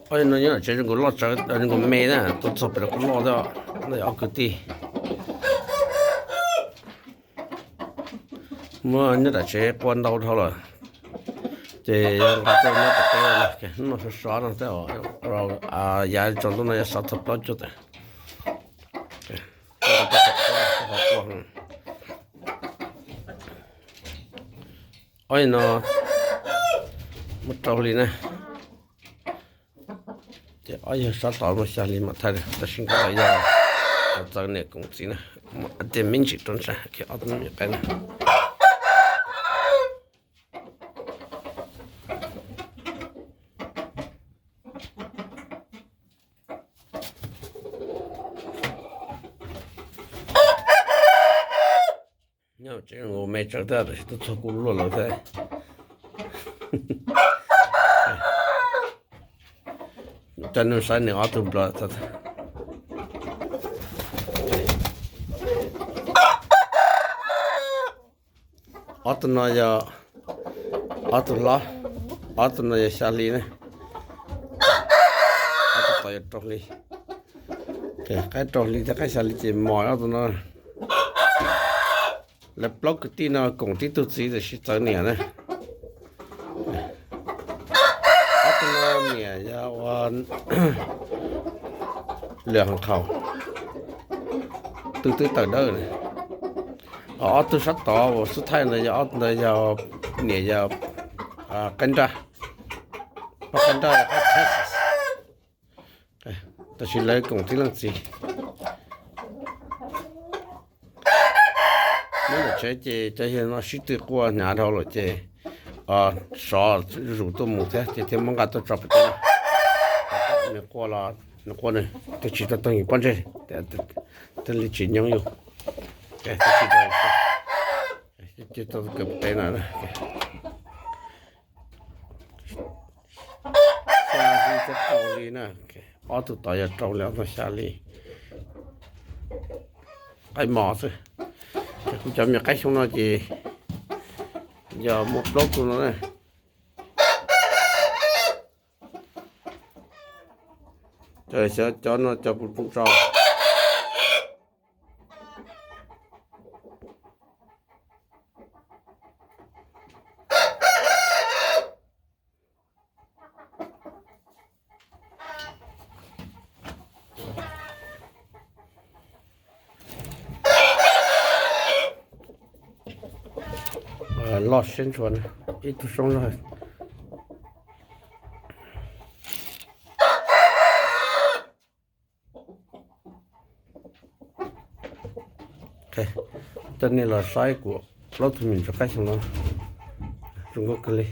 Ob no nyob tsev zoo nkaus loj tsawv, zoo nkaus me na, tuaj txog pem no kuj loj thiab. No yog ob kwv tij. Muab nyob tom tsev qua ntau dhau lawm, ces yog nqa tuaj nyob tom teb no, sov sov no thiab. Yav tsaus ntuj no yog sov txog plaub cuaj tawm. Ob no muaj rau hli na. Ces ob yawg sab tod muaj xya hli mam thaij, tab sis nkawd yog txawv niam koom txiv na, muab tej me ntsis rau ntsa, ob tug me nyuam qaib na. Nyob tsev zoo nkaus me tsawv thiab, tab sis tuaj txog kuj luaj lawm thiab. Coj nej saib nws ob tug nplog. Ob tug no yog ob tug hlob, ob tug no yog xya hli ne, ob tug tod yog rau hli. Qaib rau hli thiab qaib xya hli ces mos ob tug no. Lawv plaub kwv tij no koom tib tug txiv tiam sis txawv niam na. Ob tug no niam yog ua lwm hom qhaum, tug twb tawm dawb. Ob tug sab tod uas xub thaij ntawd yog ob tug ntawd yog niam yog qaib nraj, poj qaib nraj yog qaib Texas. Tab sis lawv koom tib leej txiv. Nyob ntawm tsev ces cov yawg no sib tw quaj hnyav dhau lawm ces sov zuj zus tuaj mus thiab ces thiaj muab nqa tuaj tso pem teb no. Nws quaj los nws quaj nws twb tsis tau toog yus pob ntseg, twb li tsis nyoo yus. Ces tau kawm pem teb no. Xya hli thiab rau hli na, ob tug tod yog rau hli, ob tug xya hli. Qaib mos xwb. Ces kuv cov me nyuam qaib xyoo no ces yog muaj plaub tug no na. Cov no cov kuv tso loj siab ntshua, ib tug soob zog. Coj nej los saib kuv plaub tug me nyuam ntsuag qaib xyoo no, zoo nkauj kawg li.